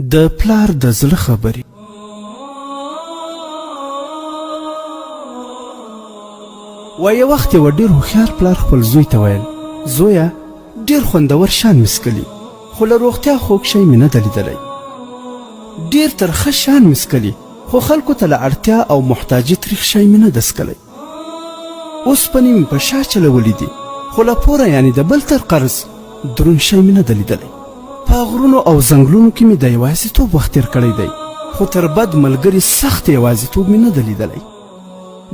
د پلار د زړه خبرې. وایي یو وخت یوه ډېر هوښیار پلار خپل زوی ته ویل، زویه ډېر خوندور شیان مې څکلي، خو له روغتیا خوږ شی مې نه ده لیدلی. ډېر ترخه شیان مې څکلي، خو خلکو ته له اړتیا او محتاجي تریخ شی مې نه ده څکلی. اوسپنې مې په شا چلولې دي، خو له پوره یعنې د بل تر قرض دروند شی مې نه ده لیدلی. په غرونو او ځنګلونو کې مې د یوازیتوب وخت تېر کړی دی، خو تر بد ملګري سخت یوازیتوب مې نه ده لیدلی.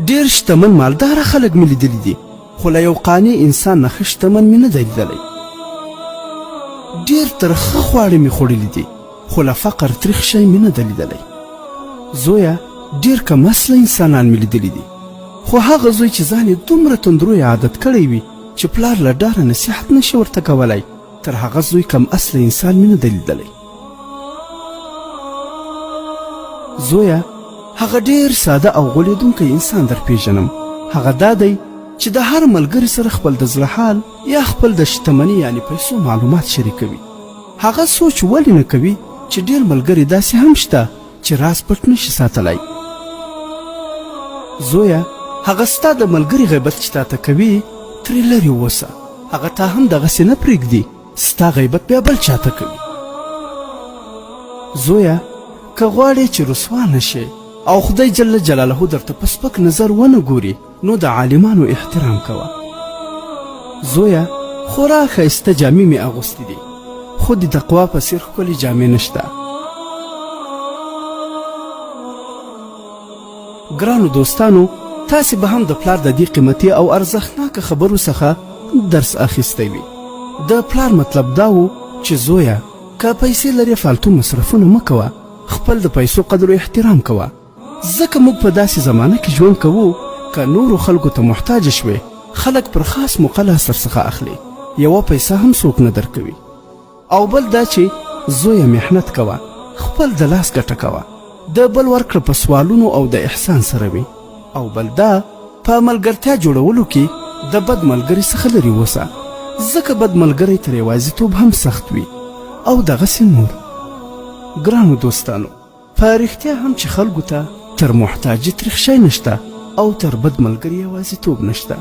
ډېر شتمن مالداره خلک مې لیدلي دي، خو له یو قانع انسان نه ښه شتمن مې نه دی لیدلی. ډېر ترخه خواړه مې خوړلي دي، خو له فقر تریخ شی مې نه ده لیدلی. زویه ډېر کم اصله انسانان مې لیدلي دي، خو هغه زوی چې ځان یې دومره تندروی عادت کړی وي چې پلار له ډاره نصیحت نه شي ورته کولای، تر هغه زوی کم اصله انسان مې نه دی لیدلی. زویه هغه ډېر ساده او غولېدونکی انسان در پېژنم، هغه دا دی چې د هر ملګري سره خپل د زړه حال یا خپل د شتمني یعنې پیسو معلومات شریکوي. هغه سوچ ولې نه کوي چې ډېر ملګري داسې هم شته چې راز پټ نه شي ساتلی. زویه هغه ستا د ملګري غیبت چې تاته کوي ترې لرې اوسه، هغه تا هم دغسې نه پرېږدي، ستا غیبت بیا بل چاته کوي. زویه که غواړې چې رسوا نه شې او خدای جل جلاله درته په سپک نظر ونه ګوري، نو د عالمانو احترام کوه. زویه خورا ښایسته جامې مې اغوستې دي، خو د تقوا په څېر ښکلې جامې نشته. ګرانو دوستانو، تاسې به هم د پلار د دې قیمتي او ارزښتناکه خبرو څخه درس اخیستی وي. د پلار مطلب دا و چې زویه که پیسې لرې فالتو مصرفونه مه کوه، خپل د پیسو قدر و احترام کوه، ځکه موږ په داسې زمانه کې ژوند کوو که نورو خلکو ته محتاج شوې، خلک پر خاص موقع لاس درڅخه اخلي، یوه پیسه هم څوک نه درکوي. او بل دا چې زویه محنت کوه، خپل د لاس ګټه کوه، د بل ورکړه په سوالونو او د احسان سره وي. او بل دا په ملګرتیا جوړولو کې د بد ملګري څخه لرې اوسه، ځکه بد ملګری تر یوازیتوب هم سخت وي، او دغسې نور. ګرانو دوستانو، په رښتیا هم چې خلکو ته تر محتاجي تریخ شی نشته او تر بد ملګري یوازیتوب نشته.